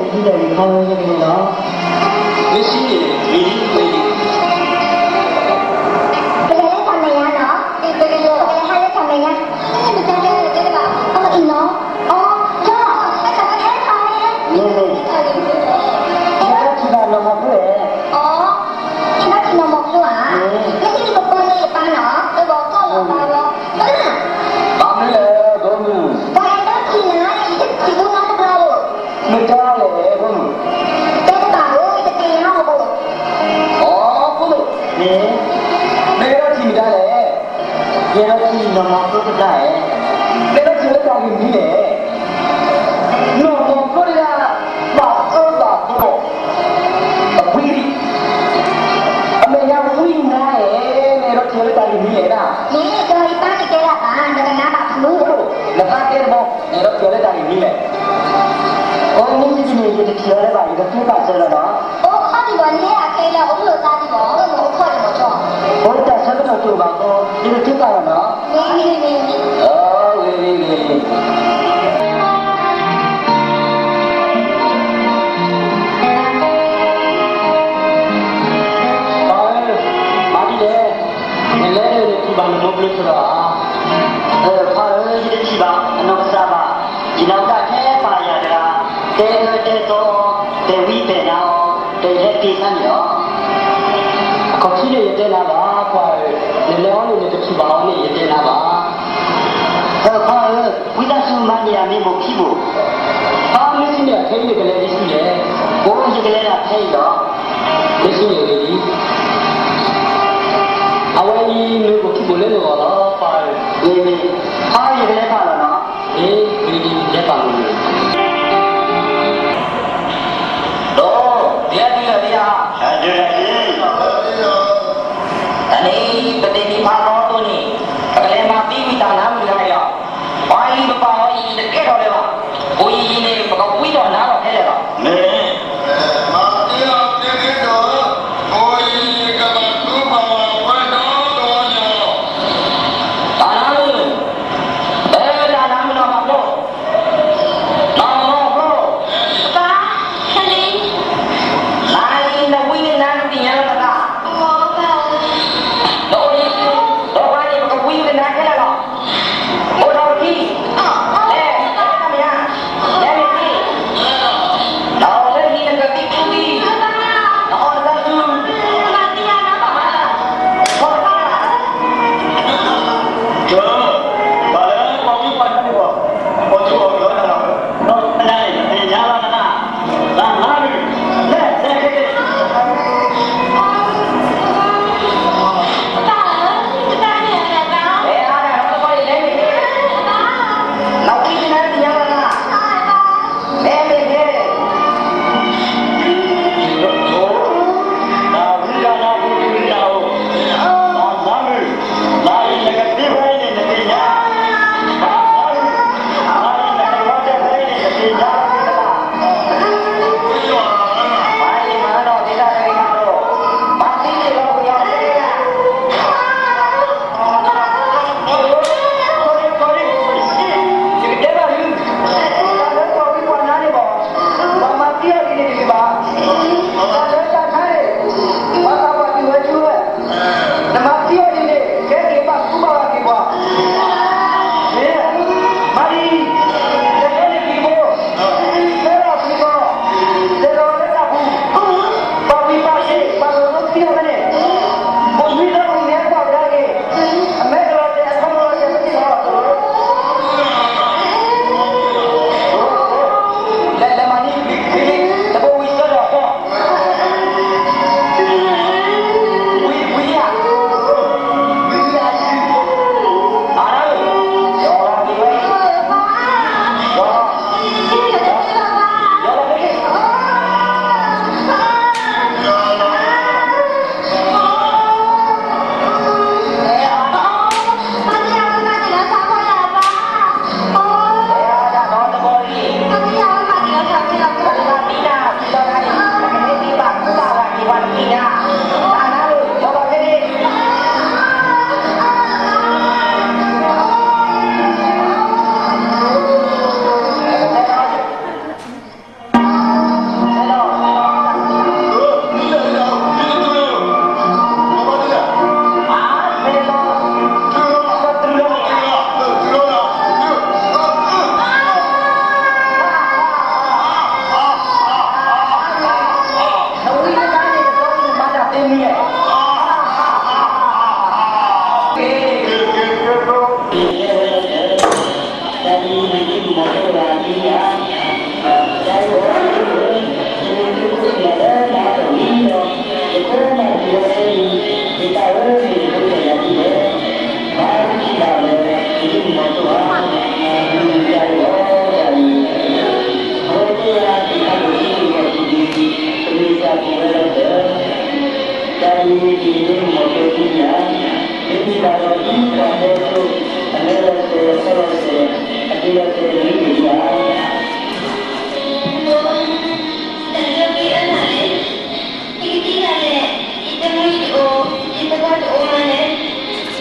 စံးန့ၣ် မ့ၢ်ဒ်လဲၣ်. ပကလဲၤလၢတၢ်မဲာ်ညါနီၤ, ပကလဲၤဟးလၢတၢ်မဲာ်ညါ, နတဲတဲတဲတဘၣ်, အီၣ်အံၤနီၤ, အီၣ်, ဟဲထီၣ်ဟဲထီၣ်ဟဲ, မ့ၢ်တၢ်ဂ့ၢ်မနုၤလဲၣ်. ယဘၣ်ထံၣ်ဘၣ်နီၢ်မီၤဖိဧၢ. အီၣ်, ယဘၣ်ထံၣ်နီၢ်မီၤဖိဧါ. မ့ၢ်စံးန့ၣ် ပပီၢ်န့ၢ်ယပၢ်နီၤ, ပဘၣ်ကီၢ်လီၤပၢ်လီၤ. ဘၣ်မနုၤလဲၣ် ဖိမုၣ်. ပှၤအဲၣ်ဒိးထံၣ်နၤ, ယတထံၣ်ဘူးနၤတဘျီဧိၤ. မတၤလဲၣ်ဖိမုၣ်. တဲတဘၣ်ဧိၤ, ယတသ့ၣ်ညါအီၤဘၣ်. အိ ဖိမုၣ်န့ၣ်, မ့ၢ်အဲၣ်ဒိးထံၣ်မတၤလဲၣ်. ယအဲၣ်ဒိးထံၣ်နီၢ်မီၤဖိတဘျီဧါ. မ့ၢ်အဲၣ်ဒိးထံၣ်လၢတၢ်ဂ့ၢ်မနုၤလဲၣ်. နီၢ်မီၤဖိတဂၤ ဘၣ်အၢဘၣ်သီ အဝံ, အမဲာ်ညါဝံနၤဧၢ, မ့ၢ်အဲၣ်ဒိးထံၣ်အီၤလၢတၢ်ဂ့ၢ်မနုၤလဲၣ်နၤ. မ့ၢ်ဒီးယပၢ်တကဲဒၣ်ဘၣ်, နကနၢ်ဘၣ်ဖု, နပၢ်တဲတဘျီ, မ့ၢ်အဲၣ်ဒိးထံၣ်အီၤလၢတၢ်ဂ့ၢ်မနုၤလဲၣ်. အိ မ့ၢ်စံးန့ၣ် ယတထံၣ်အီၤလၢၤဘၣ်, ယကထုကဖၣ်စၢၤလီၤနီၤ. အိ ခီဒံးဘၣ်, နဟဲအခဲအံၤလၢအအိၣ်လၢအသးဒံးဘၣ်, အိၣ်လၢအိၣ်ခိးဒံးဘၣ်ကီ, အိ တၢ်ဆၢကတီၢ်တအိၣ်ဘၣ်အဃိ ယကထုကဖၣ်လီၤနီၤ. မ့ၢ်မ့ၢ်မ့ၢ်, အိ ဂ့ၤဂ့ၤဂ့ၤဂ့ၤ. ပၢ်ဧၢ, မၤဒ်လဲၣ်, နလဲၤဒီးနထံၣ်ဘၣ်နီၢ်မီၤဖိတဂၤဧါ. အၢ ခွါဧၢ, ယတထံၣ်ဘၣ်အနီၢ်ကစၢ်ဘၣ်, ယနာ်က့ၤခဲပၢ်ယၤတဂၤ, တဲအၢတဲသီအီၤ, ပဲာ်ဝံပဲာ်နါအီၤ, ဒီးယဟဲက့ၤခါန့ၣ်လီၤ. အခီၣ်ထံးန့ၣ်ယတဲနၤဘၣ်, ခွါဧၢ, နလဲၤအီၤန့ၣ် နတထံၣ်ဘၣ်အီၤန့ၣ် ယတဲနၤဘၣ်. အၢ ခွါဧၢ, ဝံသးစူၤမၤန့ၢ်ယၤမ့ၢ်ဘိၣ်ခံဘိၣ်. ပၢ်, မ့ၢ်စံးန့ၣ် အခဲအံၤနကလဲၤဒ်လဲၣ်. အိ ယကလဲၤဒၣ်ဖဲအံၤလီၤ. မ့ၢ်စံးန့ၣ်ဂ့ၤလံ. အဝဲအံၤမ့ၢ်ဘိၣ်ခံဘိၣ်လၢနဂီၢ်လီၤ ပၢ်ဧၢ. မ့ၢ်မ့ၢ်, ပၢ်ဧၢ, ယကလဲၤပာ်လီၤနီၤ. အ့ ဂ့ၤလံ, လဲၤပာ်လီၤ. ဒီး ဒ်လဲၣ်ဒ်လဲၣ်ဒ်ဧါ. တၢ်န့ၣ် ပသ့ၣ်မံၤဖးလီၤအသိးန့ၣ် ပကလဲၤမၤသံကွံာ်တၢ်နါမုၣ်တဂၤအံၤလီၤ. ပှၤအံၤပပာ်အီၤအံၤ တကဲထီၣ်လၢၤဘၣ်. အိၣ်ယံာ်ယံာ်န့ၣ် ပကဝံထီၣ်နါထီၣ်ခဲလၢာ်လီၤ. မ့ၢ်, မၤသံအီၤသ့ဒ်သိး အိၣ်ယံာ်ယကဘၣ်သူပှၤဝဲဒီတဂီၤညါလီၤ. တၢ်နါမုၣ်, အၢ တၢ်နါမုၣ်နီၢ်မီၤဖိ. မ့ၢ်ဒ်န့ၣ် မ့ၢ်မီၢ်ကၢဒ်န့ၣ်ဧါ, မ့မ့ၢ်ဘၣ်ဒီးဒ်ပှၤတဲအသိး, အလဲလီၤစဲး ဆီလီၤစဲး, အဒ့လီၤစဲး မ့ၢ်ဒ်န့ၣ်ဧါ. တၢ်လၢပအၢနၤန့ၣ်, ယကသံတၢ်လဲၣ်, ယတမှံတအိၣ်, ယသကိးတအိၣ်မးလဲၣ်,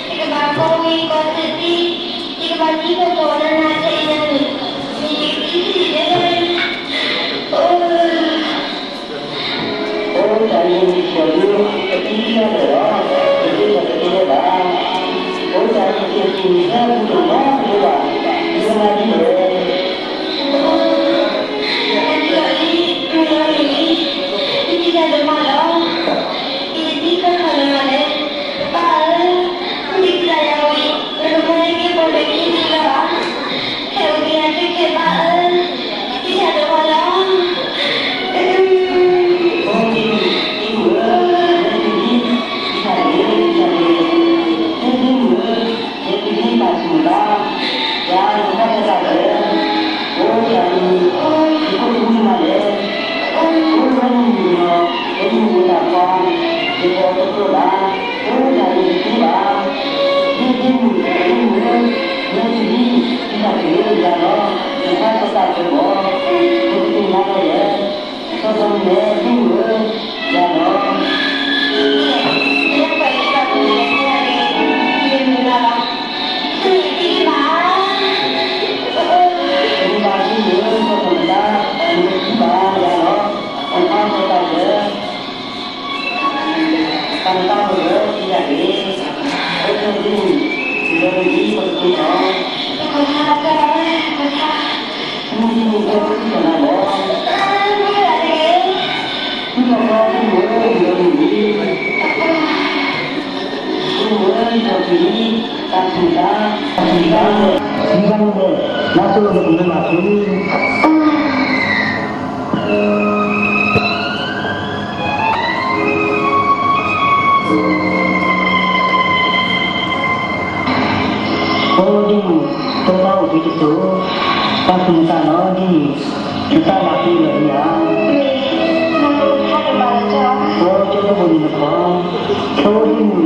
ယကဘၣ်ကိးဝံၤကိးသ့ၣ်သ့, ယကဘၣ်သံဖီၣ်ဖီၣ်နးနးထဲအံၤနၤန့ၣ်, မ့ၢ်ယကသံသ့ဒ်လဲၣ်. အိ အိၣ်တၢ်အံၤမ့ၢ်စ့ၢ်ကီးဒုး ပသံတၢ်လၢာ်လီၤ, ပသံတၢ်တသ့လၢၤဘၣ်. အိၣ်တၢ်အံၤစ့ၢ်ကီးမ့ၢ်ဟဲပူၤတမီတမံၤဘၣ်, ယကမၤဒ်လဲၣ်. တၢ်လံၤလီၤလံ, မုၢ်လီၤမုၢ်လံ, ယတံၤတၢ်တမၤလီၤ, ယတသံကီၢ်ထီၣ်လၢၤမးလဲၣ်. ပၢ်ဧၢ, နတံၤကစၢ်ယွၤဝံၤ, နကမၤဟဲက့ၤပိာ်ထွဲက့ၤယတံၤလၢၤဘၣ်. ဟဲအိၣ်က့ၤယၤခဲခဲဘၣ်ဧၢ, ယတံၤတၢ်တမၤလီၤ. အိ ဒ့မုၣ်ဧၢ, ဒ့မုၣ်ဧၢ, ဒ့မုၣ်ဧၢ, ဒ့မုၣ်ဧၢ, ယဲဒ့မုၣ်ဧၢ, ယဲဒ့မုၣ်ဧၢ, ယဲဒ့မုၣ်ဧၢ, ယဲဒ့မုၣ်ဧၢ, အိၣ်တၢ်အံၤ, ယခိၣ်တမုၢ်မးလဲၣ်, အိၣ်ဝဲန့ၣ်မ့ၢ်နီၤ, ယမ့ၢ်အိၣ်တၢ်ခွါ, ယကိးတကျိဘၣ်, အိၣ်တၢ်အံၤတသ့ဘၣ်. ဒ့မုၣ်, ဒ့မုၣ်ဧၢ, ယဲဒ့မုၣ်, ယတၢ်တဂ့ၤယၤလီၤ, ယတၢ်ကစၢ်ကဘီ, ယကသ့ၣ်ညါလီၤယဲၢ် စီၤစီၤမံၤလဲၣ် ဒ့မုၣ်ဧၢ, ယၤလီၤ. ယကွၢ်ယတၢ်ပူၤလဲၤတဲအဂ့ၢ်, ယမုၢ်လီၤလီၤ, သုမ့ၢ်သံဒံးဘၣ်ဧါ. တမ့ၢ်ဘၣ်ဒ့မုၣ်ဧၢ, စီၤစီၤမံၤလဲၣ်, နမ့ၢ်သံဘၣ်ယၤလီၤ, နတၢ်ကစၢ်ကဘီ, တၢ်နတၢ်ဖိလၢသံတၢ်တဂ့ၤ, အိၣ်ခဲဒ့မုၣ်, မုၢ်လီၤမုၢ်လံပကသ့ၣ်နီၤ, မုၢ်ဒ်န့ၣ်ကဲသုထီၣ်နၤလီၤ. သုထီၣ်ကီဒ့မုၣ်ဧၢ, မုၢ်လီၤမုၢ်လံ, ဒ့မုၣ်ဧၢ, ယထီၣ်က့ၤလံ, တၢ်ထူၣ်တၢ်, တၢ်ထူၣ်တၢ်, ဒ်န့ၣ်, ဒ်န့ၣ်, နၤစိၤလၢကမုၢ်လၢ်သု အိၣ်ဒ့မုၣ်, တၢ်အိၣ်သးတစိၤ, ပှၤသူၣ်မုာ်သးလီၤ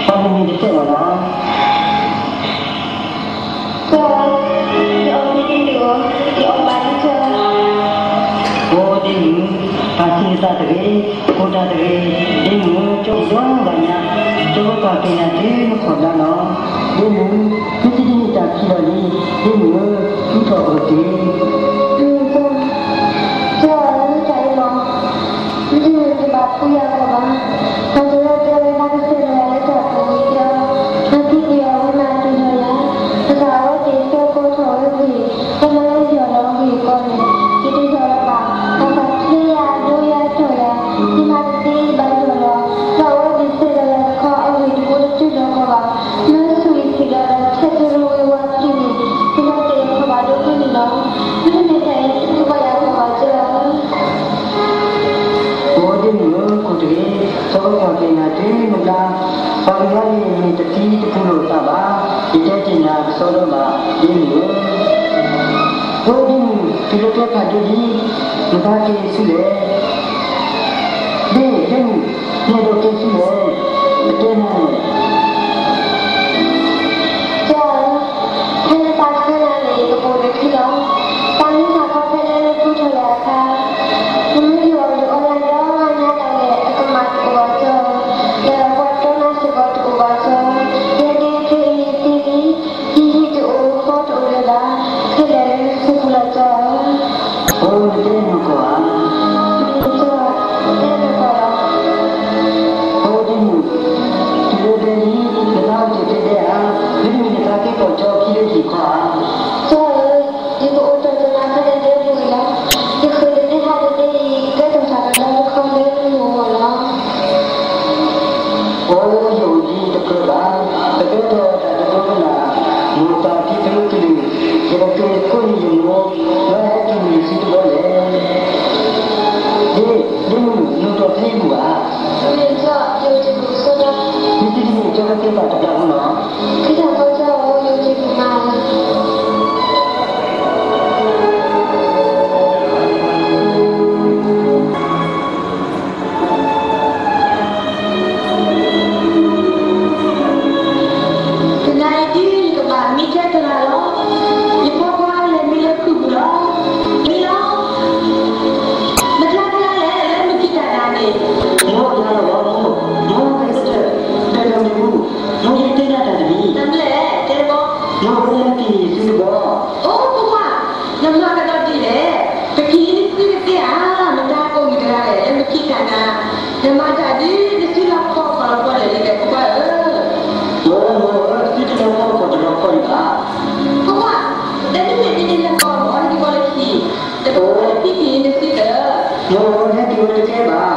ဒ့မုၣ်, နသးလၢပှဲၤလၢာ်ဧါ. အိၣ်ကၠီကဘိန့ၣ်နခိၣ်, အိၣ်ဒ့မုၣ်, ပှၤမုၢ်နံၤတတဲအီၤလီၤ. ကၠီ, ယအီၣ်မ့ၤတဒု, ယအီၣ်ဘၣ်လံကၠီ. အိၣ်ဒ့မုၣ်, ပှၤစံးနသးတဂ့ၤ, ကိးတၢ်တဂ့ၤ, ဒ့မုၣ်, ကၠီကဒီးဘၣ်ညါ, ကၠီကကွၢ်က့ၤနၤတုၤနခိၣ်ဘျါလီၤ. ဒ့မုၣ်, မ့ၢ်တဒ်န့ၣ်တၢ်ခံးလီၤလံ, ဒ့မုၣ်ဧၢ, သုထီၣ်ပကသ့. ကၠီ, ကၠီဧၢ, တၢ်အံၤလီၤ. မ့ၢ်တဒ်န့ၣ်တဘၣ်ဖှူယၤဂီၢ်ဘၣ်, တၢ်တဂၤတဲဝဲဒၣ်ကစၢ်ယွၤလၢတၢ်ပူၤဝံၤဒီး, နသံကွံာ်အီၤဝံၤမးတဟ့ၣ်လီၤယၤ, တၢ်အဝဲသ့ၣ်ဆၢကိးထီၣ်ဝဲဂ့ၤ, တၢ်မၤလၢယဟ့ၣ်လီၤဂ့ၤကီးန့ၣ်, ယတဟ့ၣ်လီၤဘၣ်, တၢ်သးထဲယၤဒိယၤထီၣ်ယၤ, ယမၤတသ့ဘၣ်ယဟ့ၣ်လီၤ, ဒီးအဝဲသ့ၣ်ဆဲးလီၤယၤတခီအဂ့ၢ်တဘိတတုၤလီၤကီးဘၣ်, မ့ၢ်ဆူၣ်အံၤဆံးလီၤဒီးထဲတရူဝံၤဝါဆူၣ်န့ၣ်, ယမၤတ့ၢ်အီၤထီၣ်ဘၣ်ဒိဖဲန့ၣ်လီၤ. မ့တမ့ၢ်တၢ်အံၤ သုကဘၣ်ယၤဂီၢ်ဘၣ်ကၠီဧၢ. အိၣ်ဒ့မုၣ်ဧၢ, ကိးတဂ့ၤ, ကၠီကကွၢ်က့ၤနၤတုၤနဘျါ, ပှၤကညီန့ၣ်မ့ၢ်တသံတပူၤလိာ်သးဘၣ်, ယတဲတ့ၢ်နၤကစီဒီဘၣ် ဒ့မုၣ်ဧၢ. အိၣ်ဒ့မုၣ်, တုၤလၢကျဲဖးဒိၣ်လံ, နဘၣ်က့ၤဆူလဲၣ်. ဒ့, ဒ့မုၣ်, နအဲၣ်ဒိးက့ၤဆူလဲၣ်, ပတဲနၤန့ၣ်. ကၠီဧၢ, ဖဲနသးဆၢနၤန့ၣ် ယကပိာ်နခံလီၤ. သးမ့ၢ်သးခီဖဲလၢနသူၣ်ထီၣ်ယၤအခါ, နမ့ၢ်ယွၤဒုးအီယၤဒီးညါတၢ်လဲာ် အကမၣ်တအိၣ်ဘၣ်ကၠီ, ဒီးပှၤတီနၤစ့ၢ်ကီးတအိၣ်ဘၣ်ကၠီ. ယဲဒၣ်ခဲအံၤယသံလံ, ယဟံၣ်တအိၣ်ဃီတအိၣ်လၢၤဘၣ်, ခဲလၢာ်လၢနစုပူၤလီၤကၠီဧၢ. အိၣ် နတဲမုၢ်ကီၢ်ဧါ. တကဲဘၣ်.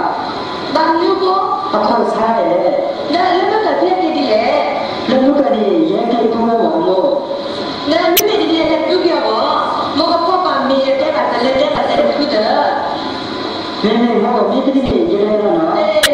ဘၣ်မနုၤအဃိ, အခီၣ်ဆါလဲၣ်. ဒီးလၢမုၢ်ကၢၢ်ဖဲက့ၤဒ်လဲၣ်. လၢမုၢ်ကၢၢ်န့ၣ် ယဟဲက့ၤပူဝဲမီၤအမိၢ်. ဒီးမ့မ့ၢ်ဒ်လဲၣ်လၢဒုးက့ၤအီၤ, မ်ကပီၢ်ပာ်မ့ၢ်ယတဲဘၣ်တၢ်လၢတဲဘၣ်တဲတဖုတၢၢ်. မ့မ့ၢ်မ့ၢ်တမ့ၢ်န့ၣ် ယတဲလီၤနီၤ.